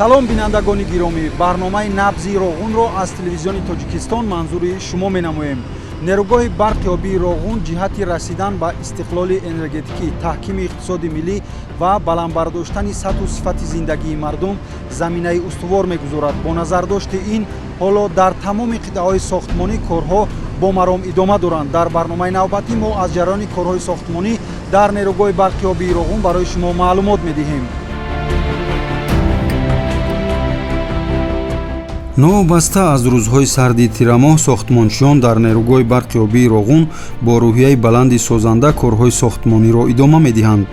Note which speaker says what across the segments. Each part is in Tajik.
Speaker 1: Салом, бинандагони гиромӣ! Барномаи «Набзи Роғунро» аз Телевизиони Тоҷикистон манзури шумо менамоем. Нерӯгоҳи барқи обии Роғун ҷиҳати расидан ба истиқлоли энергетикӣ, таҳкими иқтисоди миллӣ ва баланд бардоштани сатҳу сифати зиндагии мардум заминаи устувор мегузорад. Бо назардошти ин, ҳоло дар тамоми қитъаҳои сохтмонӣ корҳо бо маром идома доранд. Дар барномаи навбатӣ мо аз ҷараёни корҳои сохтмонӣ дар нерӯгоҳи барқи обии Роғун барои шумо маълумот медиҳем. Новобаста аз рӯзҳои сарди тирамоҳ, сохтмончиён дар нерӯгоҳи барқи обии Роғун бо рӯҳияи баланди созанда корҳои сохтмониро идома медиҳанд.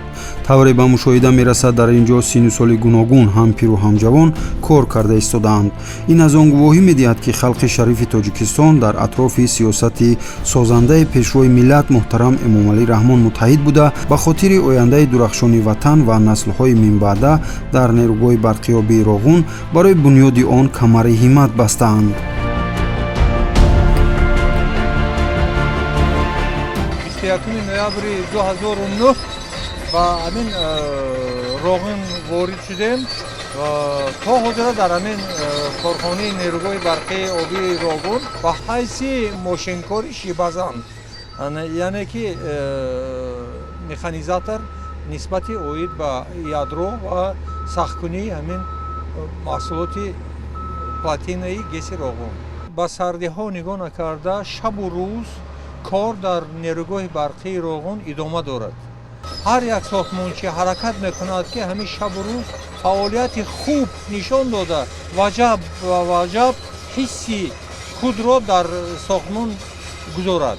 Speaker 1: Тавре ба мушоҳида мерасад, дар ин ҷо сину соли гуногун, ҳам пиру ҳам ҷавон кор карда истодаанд. Ин аз он гувоҳӣ медиҳад, ки халқи шарифи Тоҷикистон дар атрофи сиёсати созандаи Пешвои миллат муҳтарам Эмомалӣ Раҳмон муттаҳид буда, ба хотири ояндаи дурахшони ватан ва наслҳои минбаъда дар нерӯгоҳи барқи обии Роғун барои бунёди он камари ҳиммат бастаанд.
Speaker 2: 21 ноябри 2009 ба ҳамин Роғун ворид шудем. То ҳозира дар ҳамин корхонаи нерӯгоҳи барқии обии Роғун ба ҳайси мошинкори шибазан, яъне ки механизатор нисбати оид ба ядро ва сахткунии ҳамин маҳсулоти платинаи ГЭСи Роғун. Ба сардиҳо нигоҳ накарда, шабу рӯз кор дар нерӯгоҳи барқии Роғун идома дорад. Ҳар як сохтмончӣ ҳаракат мекунад, ки ҳамин шабу рӯз фаъолияти хуб нишон дода, ваҷаб ва ваҷаб ҳисси худро дар сохтмон гузорад.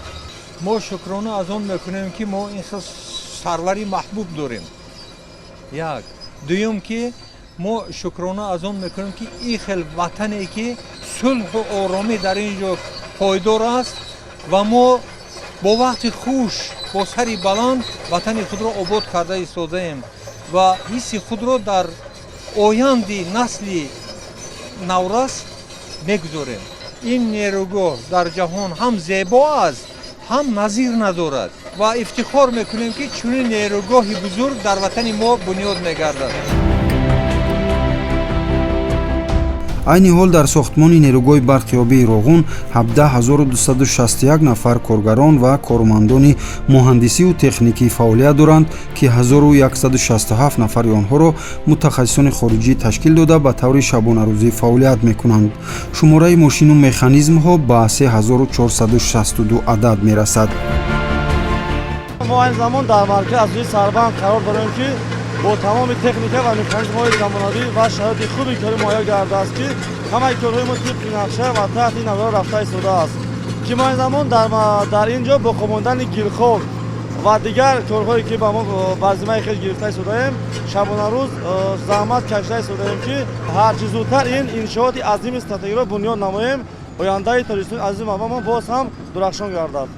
Speaker 2: Мо шукрона аз он мекунем, ки мо ин хел сарвари маҳбуб дорем. Як дуюм, ки мо шукрона аз он мекунем, ки ин хел ватане, ки сулҳу оромӣ дар ин ҷо пойдор аст ва мо бо вақти хуш, бо сари баланд ватани худро обод карда истодаем ва ҳисси худро дар оянди насли наврас мегузорем. Ин нерӯгоҳ дар ҷаҳон ҳам зебо аст, ҳам назир надорад ва ифтихор мекунем, ки чунин нерӯгоҳи бузург дар ватани мо бунёд мегардад.
Speaker 1: Айни ҳол дар сохтмони нерӯгоҳи барқи обии Роғун 17 261 нафар коргарон ва кормандони муҳандисиву техникӣ фаъолият доранд, ки 1167 нафари онҳоро мутахассисони хориҷӣ ташкил дода, ба таври шабонарӯзӣ фаъолият мекунанд. Шумораи мошину механизмҳо ба 3462 адад мерасад.
Speaker 3: Мо айни замон дар маркази асосии сарбанд қарор дорем, ки бо тамоми техника ва механизмҳои замонавӣ ва шароити хуби корӣ муҳайё гардааст, ки ҳамаи корҳои мо тибқи нақша ва таҳти назорат рафта истодааст, ки мо айни замон дар ин ҷо бо хобондани гилхок ва дигар корҳое, ки ба мо бар зиммаи хеш гирифта истодаем, шабонарӯз заҳмат кашида истодаем, ки ҳарчи зудтар ин иншооти азими стратегиро бунёд намоем, ояндаи Тоҷикистони азизи маҳбубамон боз ҳам дурахшон гардад.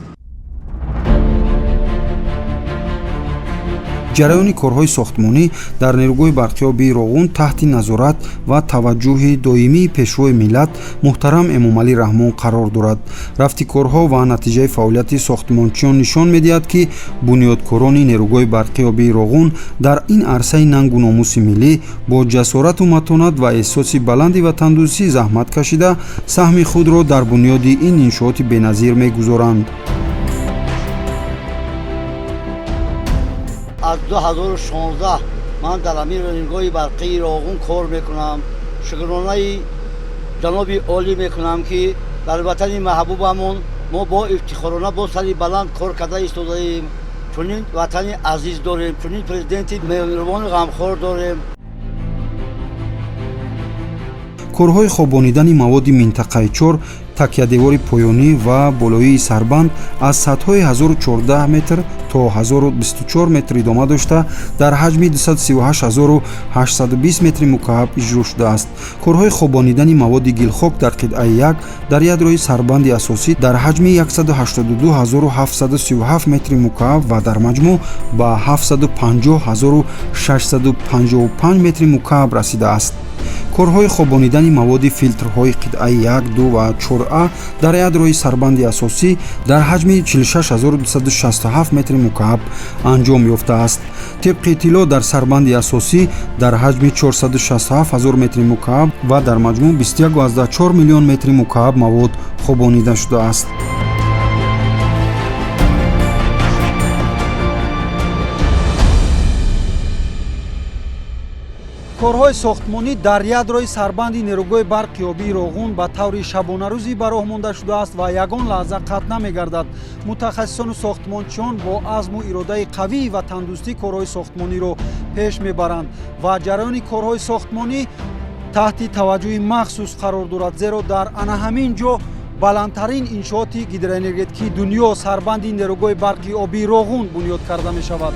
Speaker 1: Ҷараёни корҳои сохтмонӣ дар нерӯгоҳи барқи обии Роғун таҳти назорат ва таваҷҷӯҳи доимии Пешвои миллат муҳтарам Эмомалӣ Раҳмон қарор дорад. Рафти корҳо ва натиҷаи фаъолияти сохтмончиён нишон медиҳад, ки бунёдкорони нерӯгоҳи барқи обии Роғун дар ин арсаи нангу номуси миллӣ бо ҷасорату матонат ва эҳсоси баланди ватандӯстӣ заҳмат кашида, саҳми худро дар бунёди ин иншооти беназир мегузоранд.
Speaker 4: Аз 2016 ман дар ҳамин нерӯгоҳи барқии Роғун кор мекунам. Шукронаи ҷаноби олӣ мекунам, ки дар ватани маҳбубамон мо бо ифтихорона, бо сари баланд кор карда истодаем. Чунин ватани азиз дорем, чунин президенти меҳрубону ғамхор дорем.
Speaker 1: Корҳои хобонидани маводи минтақаи чор, такядевори поёнӣ ва болоии сарбанд аз сатҳҳои 1014 метр то 1024 метр идома дошта, дар ҳаҷми 238820 метри мукааб иҷро шудааст. Корҳои хобонидани маводи гилхок дар қитъаи як дар ядрои сарбанди асосӣ дар ҳаҷми 182737 метри мукааб ва дар маҷмӯъ ба 750655 метри мукааб расидааст. Корҳои хобонидани маводи филтрҳои қитъаи 1, 2 ва 4А дар ядрои сарбанди асосӣ дар ҳаҷми 46267 метри мукааб анҷом ёфтааст. Тибқи иттилоъ, дар сарбанди асосӣ дар ҳаҷми 467 ҳазор метри мукааб ва дар маҷмӯъ 21,4 миллион метри мукааб мавод хобонида шудааст. Корҳои сохтмонӣ дар ядрои сарбанди нерӯгоҳи барқи обии Роғун ба таври шабонарӯзӣ ба роҳ монда шудааст ва ягон лаҳза қатъ намегардад. Мутахассисону сохтмончиён бо азму иродаи қавии ватандӯстӣ корҳои сохтмониро пеш мебаранд ва ҷараёни корҳои сохтмонӣ таҳти таваҷҷӯҳи махсус қарор дорад, зеро дар ана ҳамин ҷо баландтарин иншооти гидроэнергетикии дунё, сарбанди нерӯгоҳи барқи обии Роғун бунёд карда мешавад.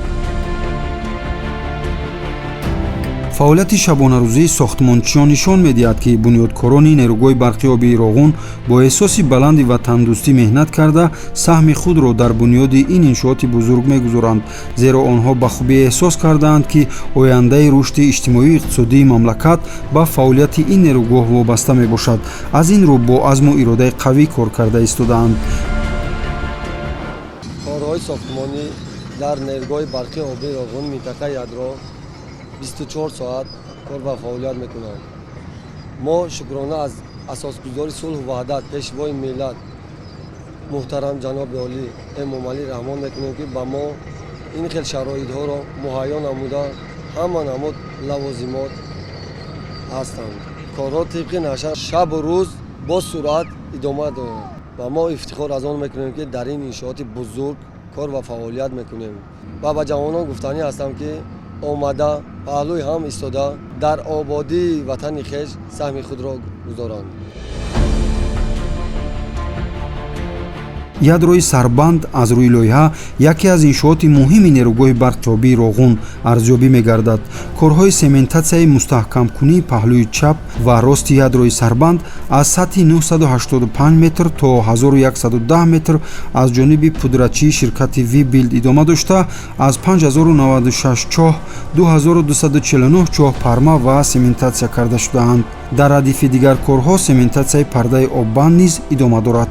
Speaker 1: Фаъолияти шабонарӯзии сохтмончиён нишон медиҳад, ки бунёдкорони нерӯгоҳи барқи обии Роғун бо эҳсоси баланди ватандӯстӣ меҳнат карда, саҳми худро дар бунёди ин иншооти бузург мегузоранд, зеро онҳо ба хубӣ эҳсос кардаанд, ки ояндаи рушди иҷтимоию иқтисодии мамлакат ба фаъолияти ин нерӯгоҳ вобаста мебошад. Аз ин рӯ бо азму иродаи қавӣ кор карда истодаанд.
Speaker 5: Корҳои сохтмонӣ дар нерӯгоҳи барқи обии Роғун, минтақаи ядро, 24 соат кор ва фаъолият мекунанд. Мо шукрона аз асосгузори сулҳу ваҳдат, пешвои миллат, муҳтарам ҷаноби олӣ Эмомалӣ Раҳмон мекунем, ки ба мо ин хел шароитҳоро муҳайё намуда, ҳама намуд лавозимот ҳастанд. Корҳо тибқи нақша шабу рӯз бо суръат идома доранд ва мо ифтихор аз он мекунем, ки дар ин иншооти бузург кор ва фаъолият мекунем ва ба ҷавонон гуфтанӣ ҳастам, ки омада паҳлӯи ҳам истода, дар ободии ватани хеш саҳми худро гузоранд.
Speaker 1: Ядрои сарбанд аз рӯи лоиҳа яке аз иншооти муҳими нерӯгоҳи барқи обии Роғун арзёбӣ мегардад. Корҳои сементатсияи мустаҳкамкунии паҳлӯи чап ва рости ядрои сарбанд аз сатҳи 985 метр то 1110 метр аз ҷониби пудратчии ширкати Вибилд идома дошта, аз 5096 чоҳ 2249 чоҳ парма ва сементатсия карда шудаанд. Дар радифи дигар корҳо сементатсияи пардаи оббанд низ идома дорад.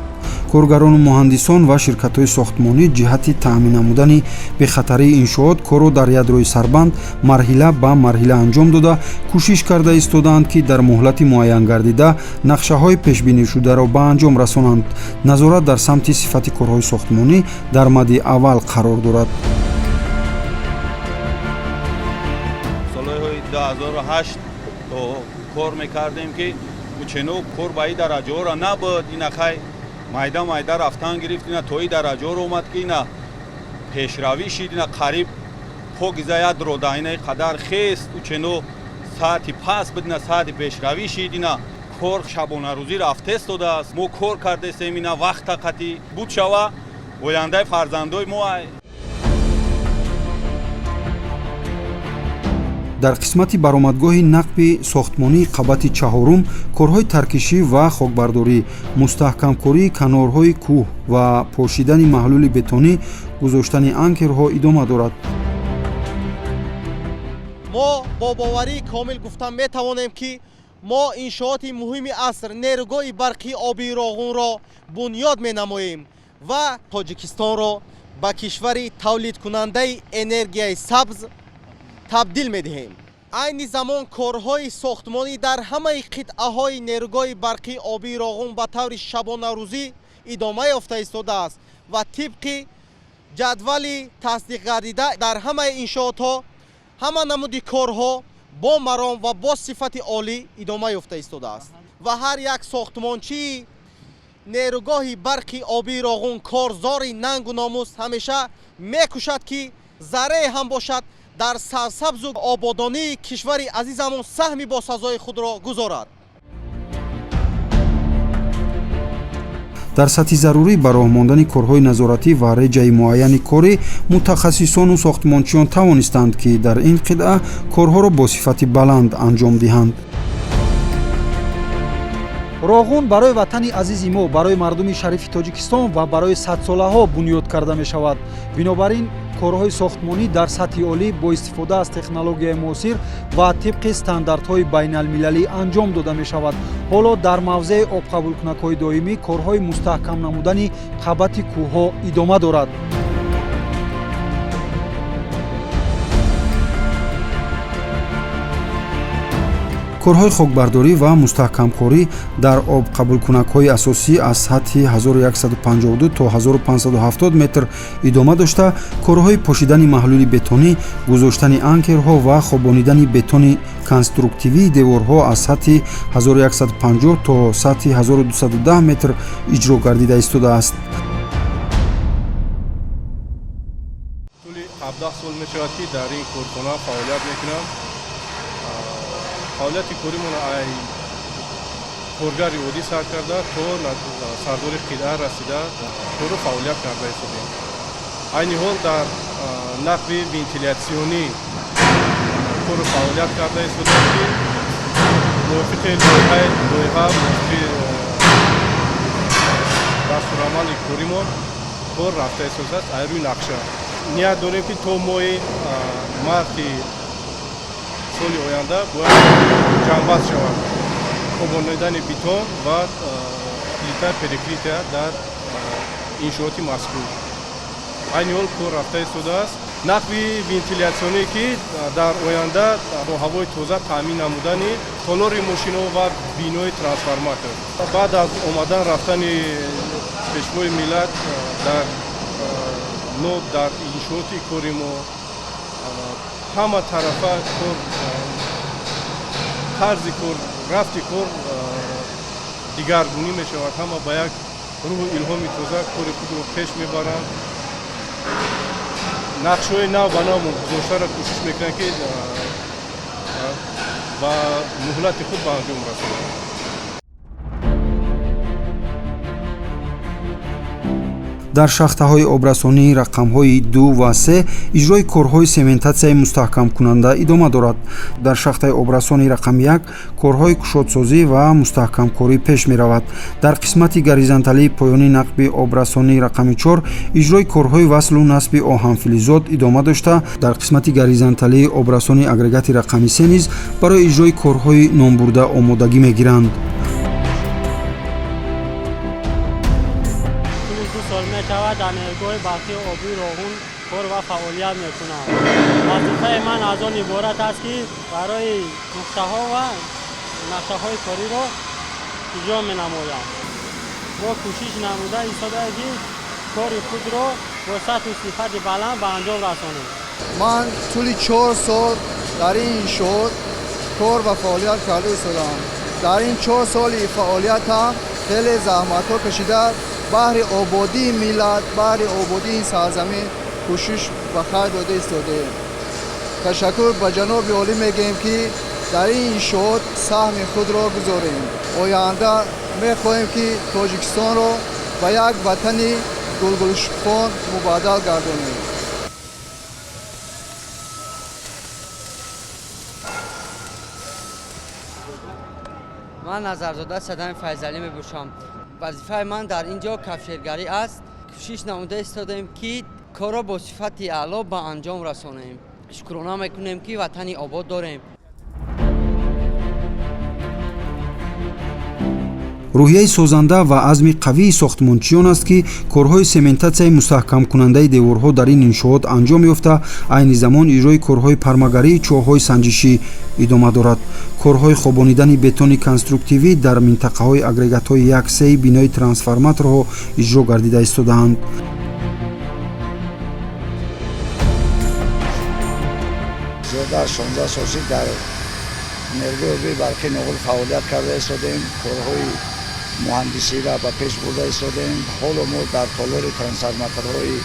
Speaker 1: Коргарону муҳандисон ва ширкатҳои сохтмонӣ ҷиҳати таъмин намудани бехатарии иншоот корро дар ядрои сарбанд марҳила ба марҳила анҷом дода, кӯшиш карда истодаанд, ки дар муҳлати муайянгардида нақшаҳои пешбинишударо ба анҷом расонанд. Назорат дар самти сифати корҳои сохтмонӣ дар мади аввал қарор дорад.
Speaker 6: Солҳои 2008 то кор мекардем, ки учено кор ба и дараҷаҳоро набуд. Ина хай майда майда рафтан гирифт, ина то и дараҷаҳоро омад, ки ина пешравӣ шид, ина қариб покиза ядро да ина қадар хест. Учено саати паст буд, ина саати пешравӣ шид, ина кор шабонарӯзӣ рафтестодааст. Мо кор кардестем, ина вақта қатӣ буд шава, ояндаи фарзандои мо.
Speaker 1: Дар қисмати баромадгоҳи нақби сохтмонии қабати чаҳорум корҳои таркишӣ ва хокбардорӣ, мустаҳкамкории канорҳои кӯҳ ва пошидани маҳлули бетонӣ, гузоштани анкерҳо идома дорад.
Speaker 7: Мо бо боварии комил гуфта метавонем, ки мо иншооти муҳими аср, нерӯгоҳи барқии обии Роғунро бунёд менамоем ва Тоҷикистонро ба кишвари тавлидкунандаи энергияи сабз табдил медиҳем. Айни замон корҳои сохтмонӣ дар ҳамаи қитъаҳои нерӯгоҳи барқии обии Роғун ба таври шабонарӯзӣ идома ёфта истодааст ва тибқи ҷадвали тасдиқгардида дар ҳамаи иншоотҳо ҳама намуди корҳо бо маром ва бо сифати олӣ идома ёфта истодааст ва ҳар як сохтмончии нерӯгоҳи барқи обии Роғун, корзори нангу номус, ҳамеша мекӯшад, ки заррае ҳам бошад, дар сарсабзу ободонии кишвари азизамон саҳми босазои худро гузорад.
Speaker 1: Дар сатҳи зарурӣ ба роҳ мондани корҳои назоратӣ ва реҷаи муайяни корӣ мутахассисону сохтмончиён тавонистанд, ки дар ин қитъа корҳоро бо сифати баланд анҷом диҳанд. Роғун барои ватани азизи мо, барои мардуми шарифи Тоҷикистон ва барои садсолаҳо бунёд карда мешавад. Бинобар ин Корҳои сохтмонӣ дар сатҳи олӣ бо истифода аз технологияи муосир ва тибқи стандартҳои байналмилалӣ анҷом дода мешавад. Ҳоло дар мавзеи обқабулкунакҳои доимӣ корҳои мустаҳкам намудани қабати кӯҳҳо идома дорад. Корҳои хокбардорӣ ва мустаҳкамкорӣ дар обқабулкунакҳои асосӣ аз сатҳи 1152 то 1570 метр идома дошта, корҳои пошидани маҳлули бетонӣ, гузоштани анкерҳо ва хобонидани бетони конструктивии деворҳо аз сатҳи 1150 то сатҳи 1210 метр иҷро гардида истодааст.
Speaker 8: Тӯли 17 сол мешавад, ки дар ин корхона фаъолият мекунам. Фаъолияти коримон ай коргари оддӣ сар карда то сардори қитъа расида кору фаъолият карда истодем. Айни ҳол дар нақби вентилятсионӣ кору фаъолият карда истодем, ки мувофиқи лоиҳа, мувофиқи дастурамали коримон кор рафта истодааст ай рӯи нақша. Ният дорем, ки то моҳи марти соли оянда бояд ҷамъбаст шавад хобонидани бетон ва плита перекрытия дар иншооти мазкур. Айни ҳол кор рафта истодааст. Нақби вентилятсионӣ, ки дар оянда бо ҳавои тоза таъмин намудани толори мошинҳо ва бинои трансформатор. Баъд аз омадан рафтани Пешвои миллат дар ноб дар иншооти кори мо ҳама тарафа кор, тарзи кор, рафти кор дигаргунӣ мешавад. Ҳама ба як рӯҳу илҳоми тоза кори худро пеш мебаранд. Нақшҳои нав ба нав гузоштаро кӯшиш мекунанд, ки ба муҳлати худ ба анҷом расонанд.
Speaker 1: Дар шахтаҳои обрасонии рақамҳои 2 ва 3 иҷрои корҳои сементатсияи мустаҳкамкунанда идома дорад. Дар шахтаи обрасони рақами 1 корҳои кушодсозӣ ва мустаҳкамкорӣ пеш меравад. Дар қисмати горизонталии поёни нақби обрасонии рақами 4 иҷрои корҳои васлу насби оҳанфилизот идома дошта, дар қисмати горизонталии обрасони агрегати рақами 3 низ барои иҷрои корҳои номбурда омодагӣ мегиранд.
Speaker 9: Мешавад дар нерӯгоҳи барқии обии Роғун кор ва фаъолият мекунам. Вазифаи ман аз он иборат аст, ки барои нуқтаҳо ва нақшаҳои кориро иҷро менамоям. Мо кӯшиш намуда истодаем, ки кори худро бо сатҳу сифати баланд ба анҷом расонем.
Speaker 10: Ман тӯли 4 сол дар ин иншоот кор ва фаъолият карда истодам. Дар ин 4 соли фаъолиятам хеле заҳматҳо кашида, баҳри ободии миллат, баҳри ободии ин сарзамин кӯшиш ба хайр дода истодаем. Ташаккур ба ҷаноби олӣ мегӯем, ки дар ин иншоот саҳми худро гузорем. Оянда мехоҳем, ки Тоҷикистонро ба як ватани гулгулшукуфон мубаддал гардонем.
Speaker 11: Ман Назарзода Садами Файзалӣ мебошам. Вазифаи ман дар ин ҷо кафшергарӣ аст. Кӯшиш намуда истодаем, ки корро бо сифати аъло ба анҷом расонем. Шукрона мекунем, ки ватани обод дорем.
Speaker 1: Рӯҳияи созанда ва азми қавии сохтмончиён аст, ки корҳои сементатсияи мустаҳкамкунандаи деворҳо дар ин иншоот анҷом ёфта, айни замон иҷрои корҳои пармагарии чоҳҳои санҷишӣ идома дорад. Корҳои хобонидани бетони конструктивӣ дар минтақаҳои агрегатҳои 1-3 бинои трансформаторҳо иҷро гардида истодаанд.
Speaker 12: Зиёда аз 16 сол шид дар нерӯгоҳи обии барқии Роғун фаъолият карда истодаем. Корҳои муҳандисиро ба пеш бурда истодаем. Ҳоло мо дар толори трансформаторҳои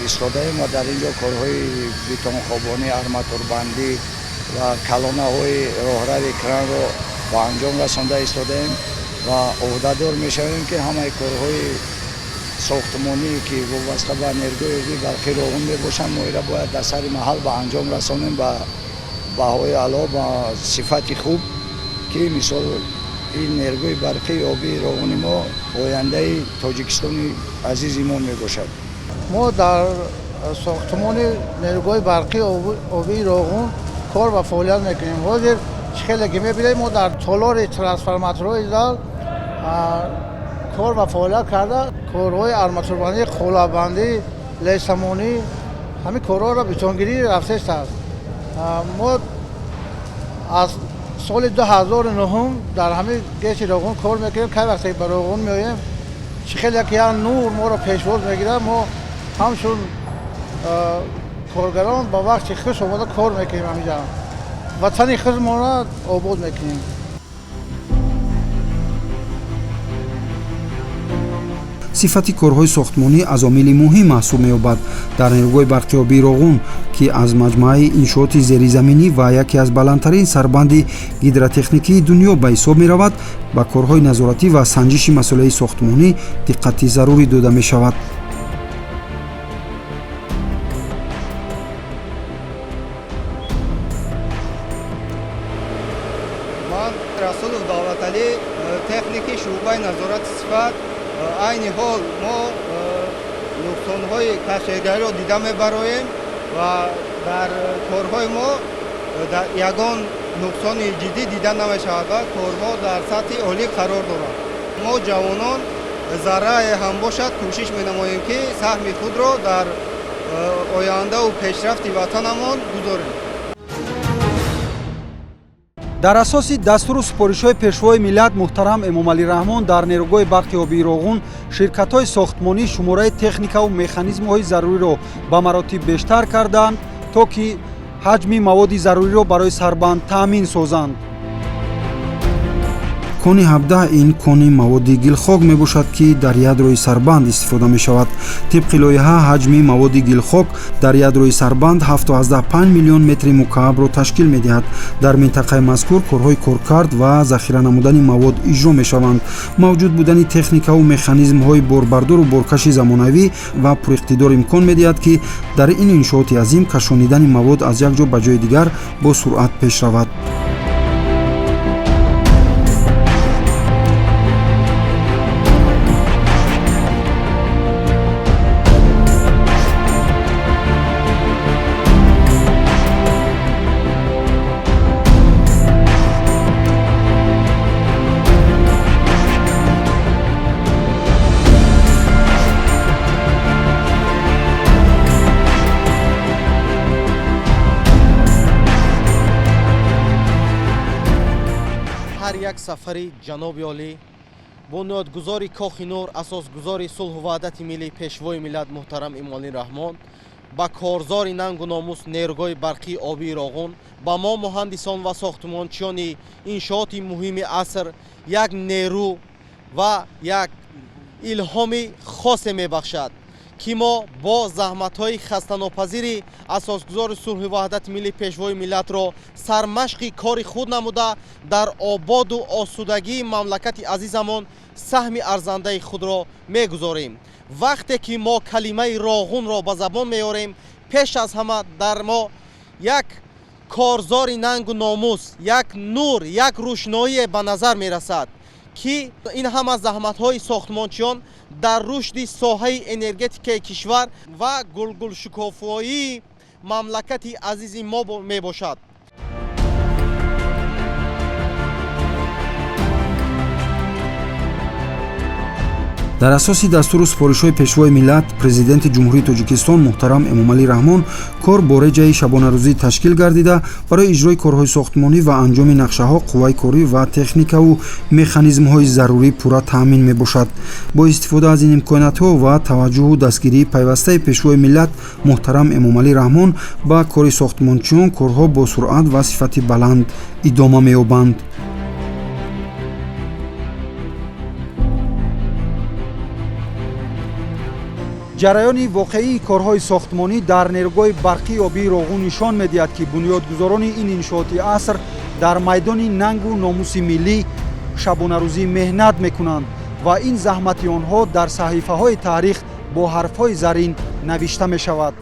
Speaker 12: истодаем ва дар ин ҷо корҳои бетонхобонӣ, арматурбандӣ ва калонаҳои роҳрави кранро ба анҷом расонда истодаем ва ӯҳдадор мешавем, ки ҳамаи корҳои сохтмонӣ, ки вобаста ба нерӯгоҳи обии барқии Роғун мебошанд, мо инро бояд дар сари маҳал ба анҷом расонем ба баҳои аъло, ба сифати хуб, ки мисол ин нерӯгоҳи барқии обии Роғуни мо ояндаи Тоҷикистони азизи мо мебошад.
Speaker 10: Мо дар
Speaker 13: Сохтмони нерӯгоҳи барқии обии Роғун кор ва фаъолият мекунем. Ҳозир чӣ хеле ки мебинем, мо дар толори трансформаторҳои зал кор ва фаъолият карда, корҳои арматурбандӣ, қолаббандӣ, лесамонӣ, ҳамин корҳоро бетонгирӣ рафтааст. Мо аз соли 2009 дар ҳамин ГЭСи Роғун кор мекунем. Кай вақте ба Роғун меоем, чӣ хеле ки як нур моро пешвоз мегирад, мо ҳамчун коргарон ба вақти хуш омода кор мекунем, ҳаминҷа ватани худмонро обод мекунем.
Speaker 1: Сифати корҳои сохтмонӣ аз омили муҳим маҳсуб меёбад. Дар нерӯгоҳи барқи обии Роғун, ки аз маҷмӯаи иншооти зеризаминӣ ва яке аз баландтарин сарбанди гидротехникии дунё ба ҳисоб меравад, ба корҳои назоратӣ ва санҷиши масъулияти сохтмонӣ диққати зарурӣ дода мешавад.
Speaker 14: Ман Расулов Давлаталӣ, техники шӯъбаи назорати сифат. Айни ҳол мо нуқсонҳои кафшергариро дида мебароем ва дар корҳои мо ягон нуқсони ҷиддӣ дида намешавад ва корҳо дар сатҳи олӣ қарор доранд. Мо ҷавонон заррае ҳам бошад кӯшиш менамоем, ки саҳми худро дар ояндаву пешрафти ватанамон гузорем.
Speaker 1: Дар асоси дастуру супоришҳои Пешвои миллат муҳтарам Эмомалӣ Раҳмон дар нерӯгоҳи барқи обии Роғун ширкатҳои сохтмонӣ шумораи техникаву механизмҳои заруриро ба маротиб бештар карданд, то ки ҳаҷми маводи заруриро барои сарбанд таъмин созанд. Кони 17 ин кони маводи гилхок мебошад, ки дар ядрои сарбанд истифода мешавад. Тибқи лоиҳа, ҳаҷми маводи гилхок дар ядрои сарбанд 7,5 миллион метри мукаабро ташкил медиҳад. Дар минтақаи мазкур корҳои коркард ва захира намудани мавод иҷро мешаванд. Мавҷуд будани техникаву механизмҳои борбардору боркаши замонавӣ ва пуриқтидор имкон медиҳад, ки дар ин иншооти азим кашонидани мавод аз як ҷо ба ҷои дигар бо суръат пеш равад.
Speaker 7: Як сафари ҷаноби олӣ, бунёдгузори Кохи Нур, асосгузори сулҳу ваҳдати миллӣ, Пешвои миллат муҳтарам Эмомалӣ Раҳмон ба корзори нангу номус нерӯгоҳи барқии обии Роғун ба мо муҳандисон ва сохтмончиёни иншооти муҳими аср як нерӯ ва як илҳоми хосе мебахшад, ки мо бо заҳматҳои хастанопазири асосгузори сулҳу ваҳдати миллӣ, Пешвои миллатро сармашқи кори худ намуда, дар ободу осудагии мамлакати азизамон саҳми арзандаи худро мегузорем. Вақте ки мо калимаи Роғунро ба забон меорем, пеш аз ҳама дар мо як корзори нангу номус, як нур, як рӯшноие ба назар мерасад, ки ин ҳама заҳматҳои сохтмончиён дар рушди соҳаи энергетикаи кишвар ва гулгулшукуфоии мамлакати азизи мо мебошад.
Speaker 1: Дар асоси дастуру супоришҳои Пешвои миллат, Президенти Ҷумҳурии Тоҷикистон муҳтарам Эмомалӣ Раҳмон кор бо реҷаи шабонарӯзӣ ташкил гардида, барои иҷрои корҳои сохтмонӣ ва анҷоми нақшаҳо қувваи корӣ ва техникаву механизмҳои зарурӣ пурра таъмин мебошад. Бо истифода аз ин имкониятҳо ва таваҷҷӯҳу дастгирии пайвастаи Пешвои миллат муҳтарам Эмомалӣ Раҳмон ба кори сохтмончиён корҳо бо суръат ва сифати баланд идома меёбанд. Ҷараёни воқеии корҳои сохтмонӣ дар нерӯгоҳи барқии обии Роғун нишон медиҳад, ки бунёдгузорони ин иншооти аср дар майдони нангу номуси миллӣ шабонарӯзӣ меҳнат мекунанд ва ин заҳмати онҳо дар саҳифаҳои таърих бо ҳарфҳои зарин навишта мешавад.